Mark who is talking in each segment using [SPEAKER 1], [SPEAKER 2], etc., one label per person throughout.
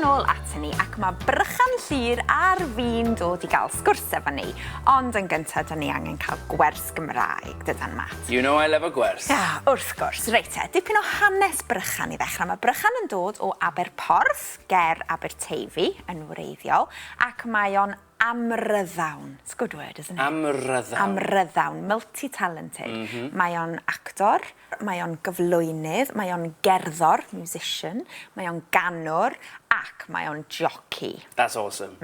[SPEAKER 1] nôl aton ni ac mae Brychan Llŷr ar fin dod i gael sgwrs efo ni. Ond yn gyntaf, da ni angen cael gwers Gymraeg, dydan Matt?
[SPEAKER 2] You know I love a gwers.
[SPEAKER 1] Ah, wrth gwrs. Reit te, dipyn o hanes Brychan i ddechrau. Mae Brychan yn dod o Aberporth, ger Aberteifi, yn wreiddiol, ac mae o'n amryddawn. It's a good word, isn't it?
[SPEAKER 2] Amryddawn.
[SPEAKER 1] Amryddawn, multi-talented. Mm -hmm. Mae o'n actor, mae o'n gyflwynydd, mae o'n gerddor, musician, mae o'n ganwr, ac mae o'n jockey.
[SPEAKER 2] That's awesome.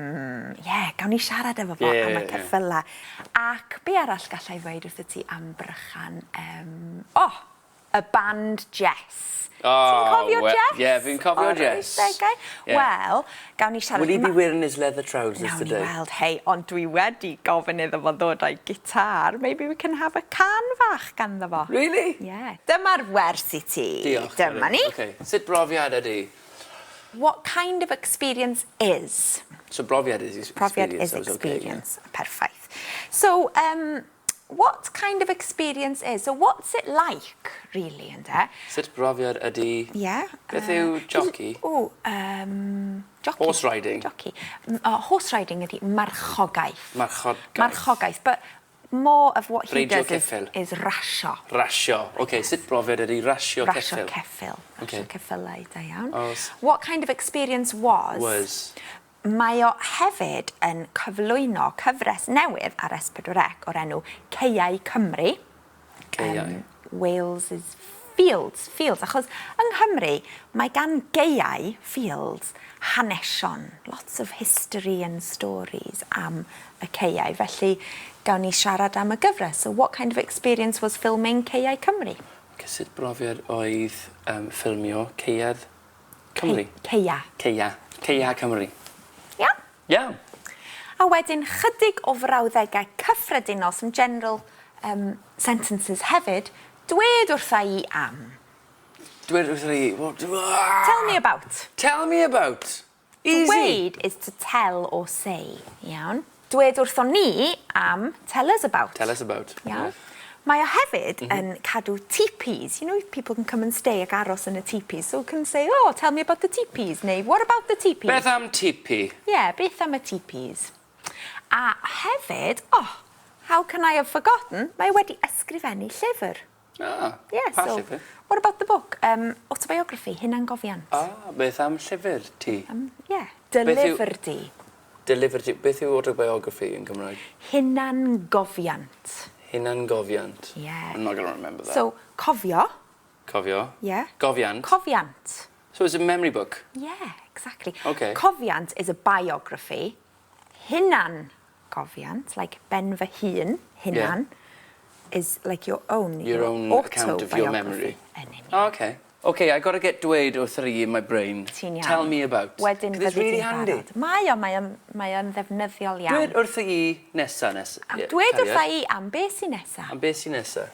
[SPEAKER 1] Yeah, gawn ni siarad efo fo am y ceffylau. Ac be arall gallai ddweud wrthyt ti am Brychan? Oh, y band Jess.
[SPEAKER 2] Oh,
[SPEAKER 1] Ti'n cofio Jess?
[SPEAKER 2] Ie, yeah, fi'n cofio Jess.
[SPEAKER 1] O'r 80au?
[SPEAKER 2] Yeah.
[SPEAKER 1] Wel, gawn ni siarad...
[SPEAKER 2] Will he be wearing his leather trousers
[SPEAKER 1] Nawn ni
[SPEAKER 2] today?
[SPEAKER 1] weld, hei, ond dwi wedi gofyn iddo fo ddod â'i gitar. Maybe we can have a cân fach ganddo fo.
[SPEAKER 2] Really?
[SPEAKER 1] Yeah. Dyma'r wers i ti.
[SPEAKER 2] Diolch.
[SPEAKER 1] Dyma ni.
[SPEAKER 2] Okay. Sut brofiad ydy?
[SPEAKER 1] What kind of experience is?
[SPEAKER 2] So brofiad is experience.
[SPEAKER 1] Profiad is
[SPEAKER 2] so it's okay, yeah.
[SPEAKER 1] experience. Perffaith. So, what kind of experience is? So, what's it like, really, ynde?
[SPEAKER 2] Sut brofiad ydy...
[SPEAKER 1] Yeah.
[SPEAKER 2] Beth yw jockey?
[SPEAKER 1] O, jockey.
[SPEAKER 2] Horse riding.
[SPEAKER 1] Jockey. Oh, horse riding ydy marchogaeth.
[SPEAKER 2] Marchogaeth.
[SPEAKER 1] Marchogaeth, but more of what he
[SPEAKER 2] Reidio
[SPEAKER 1] does is,
[SPEAKER 2] ceffyl.
[SPEAKER 1] is rasio.
[SPEAKER 2] Rasio. OK, sut brofiad ydy rasio
[SPEAKER 1] Rasio
[SPEAKER 2] ceffyl?
[SPEAKER 1] ceffyl. Rasio ceffylau, da iawn. What kind of experience was?
[SPEAKER 2] Was.
[SPEAKER 1] Mae o hefyd yn cyflwyno cyfres newydd ar S4C o'r enw Caeau Cymru.
[SPEAKER 2] Caeau.
[SPEAKER 1] Wales's Fields, fields, achos yng Nghymru mae gan gaeau, fields, hanesion, lots of history and stories am y caeau. Felly, gawn ni siarad am y gyfres. So, what kind of experience was filming Caeau Cymru?
[SPEAKER 2] Sut brofiad oedd ffilmio Caeau Cymru?
[SPEAKER 1] Caeau.
[SPEAKER 2] Caeau. Caeau Cymru.
[SPEAKER 1] Iawn?
[SPEAKER 2] Iawn.
[SPEAKER 1] A wedyn chydig o frawddegau cyffredinol, some general sentences hefyd. Dwed wrtha i am.
[SPEAKER 2] Dwed wrtha i... What?
[SPEAKER 1] Tell me about.
[SPEAKER 2] Tell me about. Easy.
[SPEAKER 1] Dweud is to tell or say. Iawn. Dwed wrtho ni am, tell us about.
[SPEAKER 2] Tell us about.
[SPEAKER 1] Iawn. Mae o hefyd yn cadw teepees. People can come and stay ac aros yn y teepees. So can say, "Oh, tell me about the teepees." Neu, "What about the teepees?"
[SPEAKER 2] Beth am teepee?
[SPEAKER 1] Yeah, beth am y teepees? A hefyd, oh, how can I have forgotten? Mae wedi ysgrifennu llyfr.
[SPEAKER 2] Ah,
[SPEAKER 1] Yeah,
[SPEAKER 2] pa
[SPEAKER 1] so,
[SPEAKER 2] llyfr?
[SPEAKER 1] What about the book? Autobiography, hunangofiant.
[SPEAKER 2] Ah, beth am llyfr ti?
[SPEAKER 1] Yeah,
[SPEAKER 2] Beth yw-
[SPEAKER 1] Dy lyfr di.
[SPEAKER 2] Dy lyfr ti. Beth yw autobiography yn Cymraeg?
[SPEAKER 1] Hunangofiant.
[SPEAKER 2] Hunangofiant.
[SPEAKER 1] Yeah.
[SPEAKER 2] I'm not going to remember that.
[SPEAKER 1] So, cofio.
[SPEAKER 2] Cofio.
[SPEAKER 1] Yeah.
[SPEAKER 2] Gofiant.
[SPEAKER 1] Cofiant.
[SPEAKER 2] So it's a memory book.
[SPEAKER 1] Yeah, exactly.
[SPEAKER 2] Okay.
[SPEAKER 1] Cofiant is a biography. Hunan gofiant, like ben fy hun, hunan, is like your own,
[SPEAKER 2] Your own account of your
[SPEAKER 1] autobiography.
[SPEAKER 2] memory.
[SPEAKER 1] Yn union.
[SPEAKER 2] Oh, okay. Okay, I got to get dweud wrth i in my brain.
[SPEAKER 1] Ti'n iawn.
[SPEAKER 2] Tell me about.
[SPEAKER 1] Wedyn
[SPEAKER 2] 'Cause it's
[SPEAKER 1] fyddi
[SPEAKER 2] really
[SPEAKER 1] di'n
[SPEAKER 2] handy.
[SPEAKER 1] barod. Mae o'n ddefnyddiol iawn.
[SPEAKER 2] Dweud wrth i nesa, nesa.
[SPEAKER 1] Am dweud wrtha i am beth sy'n nesa.
[SPEAKER 2] Am beth sy'n nesa.